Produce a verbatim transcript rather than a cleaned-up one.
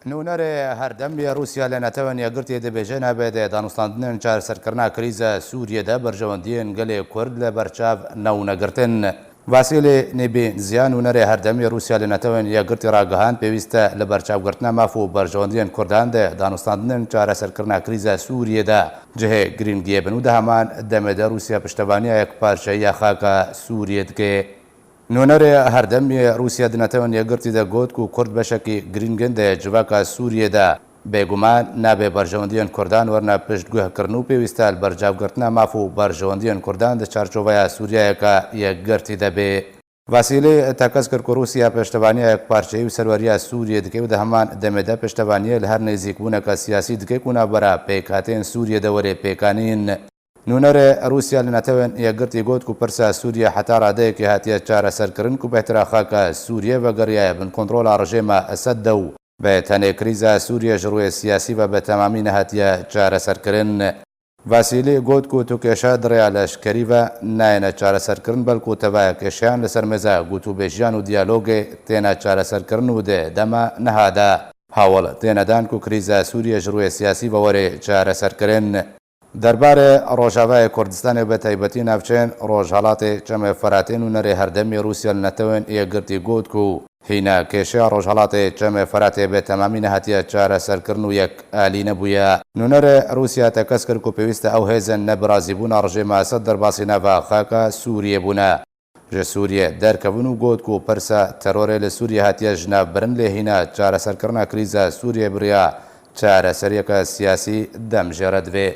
Nûnerê herdemî Rûsya li Netewên Yekgirtî dibêje, nabê di danûstandinên çareserkirina krîza Sûriyê de berjewendiyên gelê Kurd li berçav newne girtin. Vasîlê Nêbînziya, nûnerê herdemî Rûsya li Netewên Yekgirtî ragihand, pêwîst e li berçavgirtina maf û berjewendiyên Kurdan di danûstandinên çareserkirina krîza Sûriyê de cihê girîngiyê bin û di heman demê de Rûsya piştevaniya yekparçeyiya xaka Sûriyê dike. Nûnerê herdemî Rûsya di Netewên Yekgirtî de got ku Kurd beşekî girîng in di civaka Sûriyê de. Bêguman nabe berjewendiyên Kurdan werine piştguhkirin û pêwîst e li berçavgirtina maf û berjewendiyên Kurdan di çarçoveya Sûriyeyeke yekgirtî de bê. Vasîlî tekez kir ku Rûsya piştevaniya yekparçeyî û serweriya Sûriyê dike û di heman demê de piştevaniyê li her nêzîkbûneke siyasî dike ku navbera pêkhateyên Sûriyê de were pêkanîn. Nûnerê Rûsya li Netewên Yekgirtî got ku pirsa Sûriyê heta radeyekê hatiye çareserkirin ku bêhtir e xaka Sûriyê vegeriyaye bin kontrola rejêma Esed de û bi tenê krîza Sûriyê ji rûyê siyasî ve bi temamî nehatiye çareserkirin. Vasîlî got ku tu kêşe di rêya leşkerî ve nayêne çareserkirin, belku tevaya kêşeyan li ser mêza gotûbêjiyan û diyalogê têne çareserkirin û di dema niha de hewl têne dan ku krîza Sûriyê ji rûyê siyasî ve were çareserkirin. Derbarê Rojavayê Kurdistanê, bi taybetî navçeyên Rojhelatê Çemê Feratê, nûnerê herdemî Rûsya li Netewên Yekgirtî got ku hîna kêşeya Rojhelatê Çemê Feratê bi temamî nehatiye çareserkirin û yek alî nebûye. Nûnerê Rûsya tekez kir ku pêwîst e ew hêzên ne bi razîbûna rejêma Esed derbasî nava xaka Sûriyê bûne. Ji Sûriyê derkevin û got ku pirsa terorê li Sûriyê hatiye ji nav birin, lê hîna çareserkirina krîza Sûriyê bi riya çareseriyeke siyasî dem jê re divê.